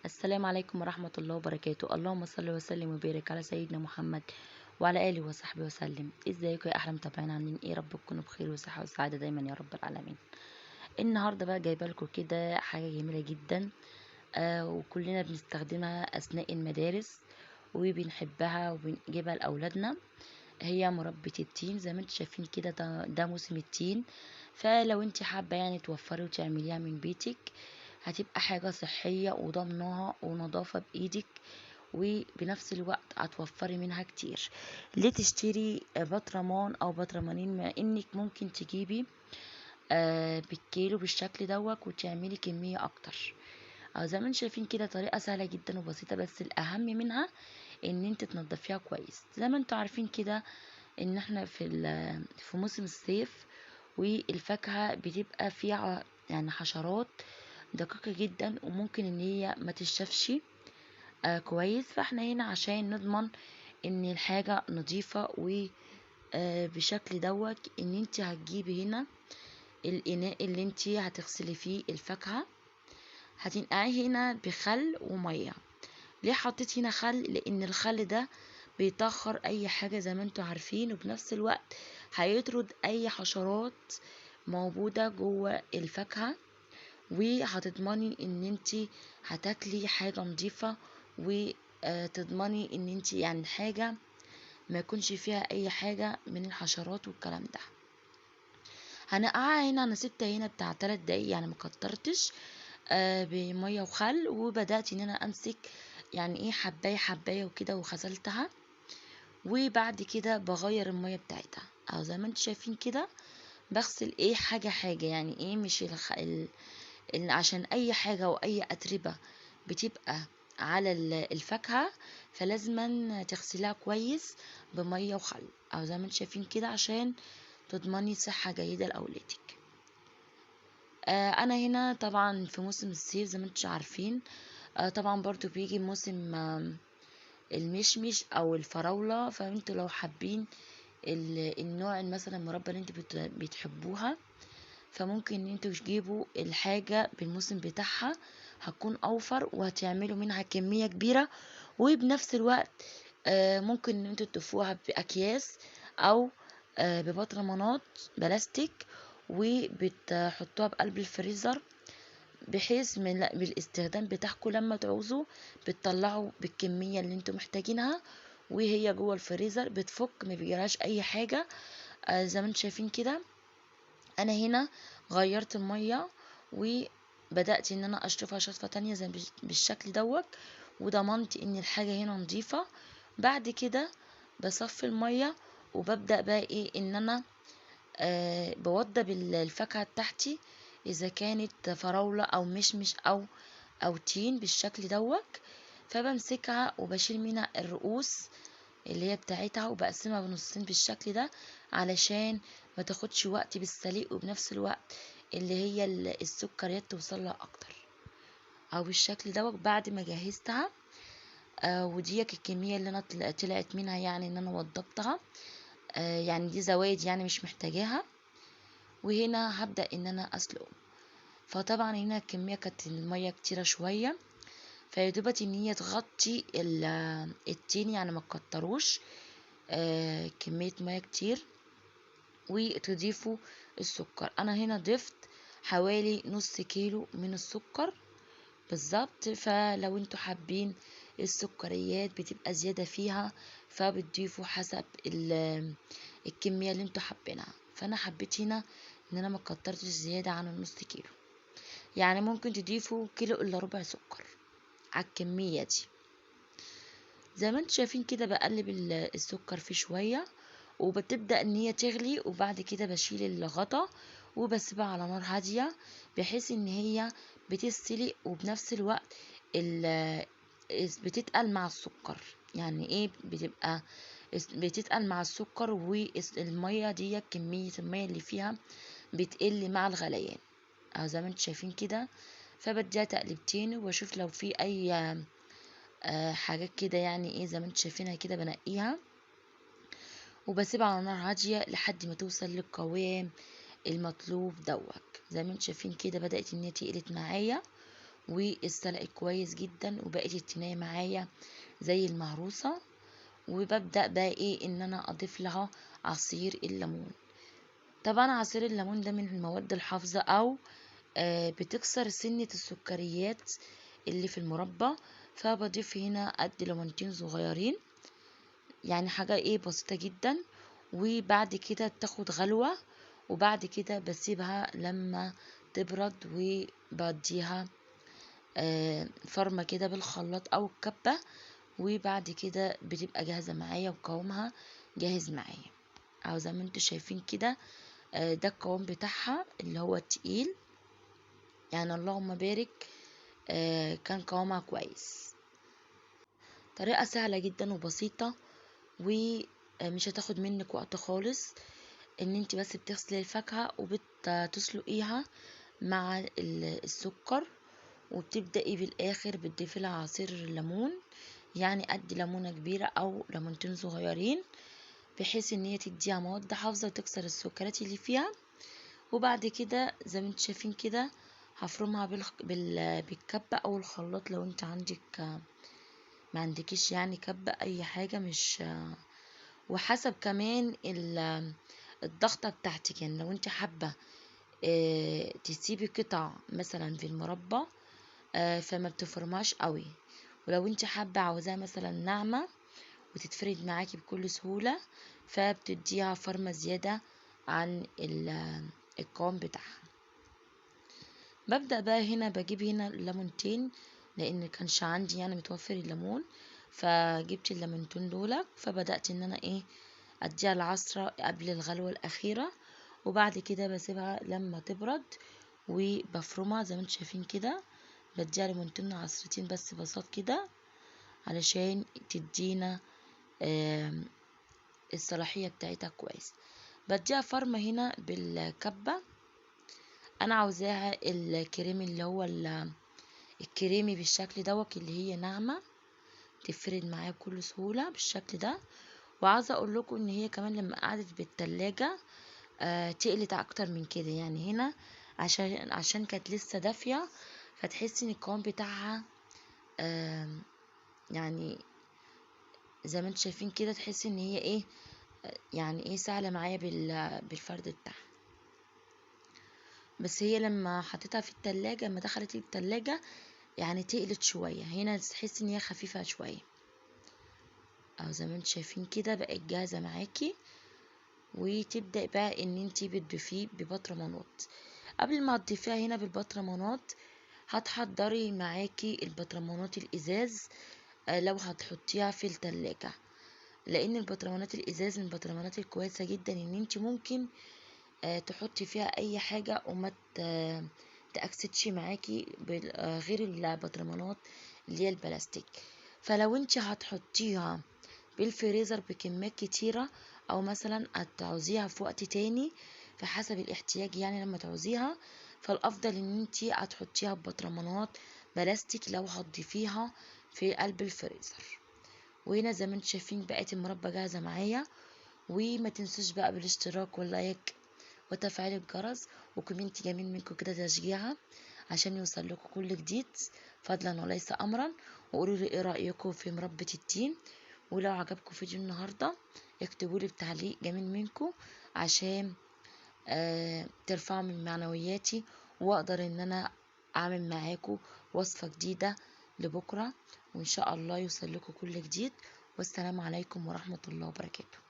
السلام عليكم ورحمة الله وبركاته. اللهم صل وسلم وبارك على سيدنا محمد وعلى آله وصحبه وسلم. ازيكم يا احلى متابعين؟ عاملين ايه؟ رب تكونوا بخير وصحة وسعادة دايما يا رب العالمين. النهارده بقى جايبه لكم كده حاجة جميلة جدا، وكلنا بنستخدمها اثناء المدارس وبنحبها وبنجيبها لاولادنا. هي مربى التين. زي ما انتم شايفين كده ده موسم التين، فلو انت حابة يعني توفري وتعمليها من بيتك هتبقى حاجة صحية وضمناها ونظافه بايدك، وبنفس الوقت هتوفري منها كتير. ليه تشتري بطرمان او بطرمانين مع انك ممكن تجيبي بالكيلو بالشكل دوت وتعملي كمية اكتر؟ زي ما انتم شايفين كده طريقه سهلة جدا وبسيطة، بس الاهم منها ان انت تنضفيها كويس. زي ما انتم عارفين كده ان احنا في موسم الصيف، والفاكهه بتبقى فيها يعني حشرات دقيقة جدا وممكن ان هي ما تشفش كويس. فاحنا هنا عشان نضمن ان الحاجة نظيفة و بشكل دوت، ان انت هتجيبي هنا الاناء اللي انت هتغسلي فيه الفاكهة، هتنقعيه هنا بخل ومية. ليه حطيت هنا خل؟ لان الخل ده بيطهر اي حاجة زي ما انتوا عارفين، وبنفس الوقت هيطرد اي حشرات موجودة جوه الفاكهة، وهتضمني ان انت هتاكلي حاجة نظيفة، وتضمني ان انت يعني حاجة ما يكونش فيها اي حاجة من الحشرات والكلام ده. هنقعها هنا، انا سبتها هنا بتاع 3 دقايق يعني ما كترتش، بميه وخل، وبدات ان انا امسك يعني ايه حبايه حبايه وكده وغسلتها، وبعد كده بغير المية بتاعتها. اهو زي ما انتم شايفين كده بغسل ايه حاجة حاجة، يعني ايه مش عشان اي حاجة واي اتربه بتبقى على الفاكهة فلازما تغسليها كويس بميه وخل، اهو زي ما انتم شايفين كده عشان تضمني صحة جيدة لاولادك. انا هنا طبعا في موسم الصيف زي ما انتم عارفين، طبعا برضو بيجي موسم المشمش او الفراوله، فانتوا لو حابين النوع مثلا المربى اللي انتوا بتحبوها، فممكن ان انتوا تجيبوا الحاجة بالموسم بتاعها، هتكون اوفر وهتعملوا منها كمية كبيرة، وبنفس الوقت ممكن ان انتوا تضيفوها باكياس او ببطرمانات بلاستيك، وبتحطوها بقلب الفريزر، بحيث من بالاستخدام بتاعكم لما تعوزوا بتطلعوا بالكمية اللي انتوا محتاجينها، وهي جوه الفريزر بتفك ما بيجيلهاش اي حاجة. زي ما انتوا شايفين كده انا هنا غيرت المية وبدات ان انا اشطفها شطفه تانية زي بالشكل دوت، وضمنت ان الحاجة هنا نظيفة. بعد كده بصفي المية وببدا بقى ايه ان انا بوضب الفاكهة بتاعتي، اذا كانت فراوله او مشمش او تين بالشكل دوت، فبمسكها وبشيل منها الرؤوس اللي هي بتاعتها وبقسمها بنصين بالشكل ده علشان ما تاخدش وقت بالسليق، وبنفس الوقت اللي هي السكريات توصل لها اكتر، او بالشكل دوت. بعد ما جهزتها، وديك الكمية اللي انا طلعت منها، يعني ان انا وضبتها، يعني دي زوايد يعني مش محتاجاها. وهنا هبدأ ان انا اسلقه. فطبعا هنا الكمية كانت المية كتيرة شوية، فيدوبت ان هي تغطي التين، يعني ما تكتروش كمية مية كتير، وتضيفوا السكر. انا هنا ضفت حوالي نص كيلو من السكر بالظبط، فلو انتوا حابين السكريات بتبقى زيادة فيها فبتضيفوا حسب الكمية اللي انتوا حابينها. فانا حبيت هنا ان انا ما كترتش زيادة عن النص كيلو، يعني ممكن تضيفوا كيلو الا ربع سكر على الكمية دي. زي ما انتوا شايفين كده بقلب السكر فيه شوية، وبتبدأ ان هي تغلي، وبعد كده بشيل الغطا وبسيبها على نار هادية بحيث ان هي بتستلق، وبنفس الوقت بتتقل مع السكر. يعني ايه بتبقى بتتقل مع السكر، والمية دي كمية المية اللي فيها بتقل مع الغليان، اهو زي ما انتوا شايفين كده. فبديها تقلبتين واشوف لو في اي حاجات كده، يعني ايه زي ما انتوا شايفينها كده بنقيها، وبسيبها على نار هادية لحد ما توصل للقوام المطلوب دوت. زي ما انتوا شايفين كده بدأت ان هي تقلت معايا، واتسلقت كويس جدا، وبقت التناية معايا زي المهروسة. وببدأ بقى ايه ان انا اضيف لها عصير الليمون. طبعا عصير الليمون ده من المواد الحافظة او بتكسر سنة السكريات اللي في المربى، فبضيف هنا قد ليمونتين صغيرين، يعني حاجة ايه بسيطة جدا. وبعد كده بتاخد غلوة، وبعد كده بسيبها لما تبرد وبديها فرمة كده بالخلاط او الكبة، وبعد كده بتبقى جاهزة معايا وقوامها جاهز معايا. اهو زي ما انتوا شايفين كده، ده القوام بتاعها اللي هو التقيل، يعني اللهم بارك، كان قوامها كويس. طريقة سهلة جدا وبسيطة ومش هتاخد منك وقت خالص، ان انت بس بتغسلي الفاكهة وبتسلقيها مع السكر، وبتبدأي بالاخر بتضيفي لها عصير الليمون، يعني قد ليمونة كبيرة او ليمونتين صغيرين، بحيث ان هي تديها مواد حافظة وتكسر السكرات اللي فيها. وبعد كده زي ما انتم شايفين كده هفرمها بالكبة او الخلاط، لو انت عندك ما عندكيش يعني كبة اي حاجة، مش وحسب كمان الضغطة بتاعتك. يعني لو انت حابة تسيبي قطع مثلا في المربى، فما بتفرمهاش قوي، ولو انت حابة عاوزاها مثلا ناعمة وتتفرد معاكي بكل سهولة، فبتديها فرمة زيادة عن القوام بتاعها. ببدأ بقى هنا بجيب هنا ليمونتين، لان كانش عندي يعني متوفر الليمون، فجبت الليمونتين دول، فبدأت ان انا ايه اديها العصرة قبل الغلوة الاخيرة، وبعد كده بسيبها لما تبرد وبفرمها زي ما انتم شايفين كده. بديها ليمونتين عصرتين بس بساط كده علشان تدينا الصلاحية بتاعتها كويس. بديها فرمة هنا بالكبة، انا عاوزاها الكريم اللي هو الكريمي بالشكل دوت، اللي هي ناعمة تفرد معايا بكل سهولة بالشكل ده. وعاوزة اقول لكم ان هي كمان لما قعدت بالتلاجة، تقلت اكتر من كده، يعني هنا عشان كانت لسه دافية، فتحسي ان القوام بتاعها، يعني زي ما انتم شايفين كده، تحسي ان هي ايه، يعني ايه سهلة معايا بالفرد بتاعها. بس هي لما حطيتها في التلاجة، لما دخلت التلاجة يعني تقلت شوية، هنا تحسي ان هي خفيفة شوية. اهو زي ما انتم شايفين كده بقت جاهزة معاكي. وتبدأ بقى ان انتي بتضيفيه ببطرمانات. قبل ما تضيفيها هنا بالبطرمانات هتحضري معاكي البطرمانات الازاز، لو هتحطيها في التلاجة، لان البطرمانات الازاز من البطرمانات الكويسة جدا ان انتي ممكن تحطي فيها اي حاجة وما تأكسدش معاكي غير البطرمانات اللي هي البلاستيك. فلو انتي هتحطيها بالفريزر بكميات كتيرة، او مثلا هتعوزيها في وقت تاني فحسب الاحتياج، يعني لما تعوزيها، فالافضل ان انتي هتحطيها ببطرمانات بلاستيك لو هتضيفيها في قلب الفريزر. وهنا زي ما انتم شايفين بقت المربى جاهزة معايا. وما تنسوش بقى بالاشتراك وال like وتفعيل الجرس و comment جميل منكم كده تشجيعا عشان يوصل لكم كل جديد، فضلا وليس امرا. وقولوا لي ايه رايكم في مربى التين، ولو عجبكم فيديو النهارده اكتبوا لي بتعليق جميل منكم عشان ترفعوا من معنوياتي واقدر ان انا اعمل معاكم وصفه جديده لبكره، وان شاء الله يوصل لكم كل جديد. والسلام عليكم ورحمه الله وبركاته.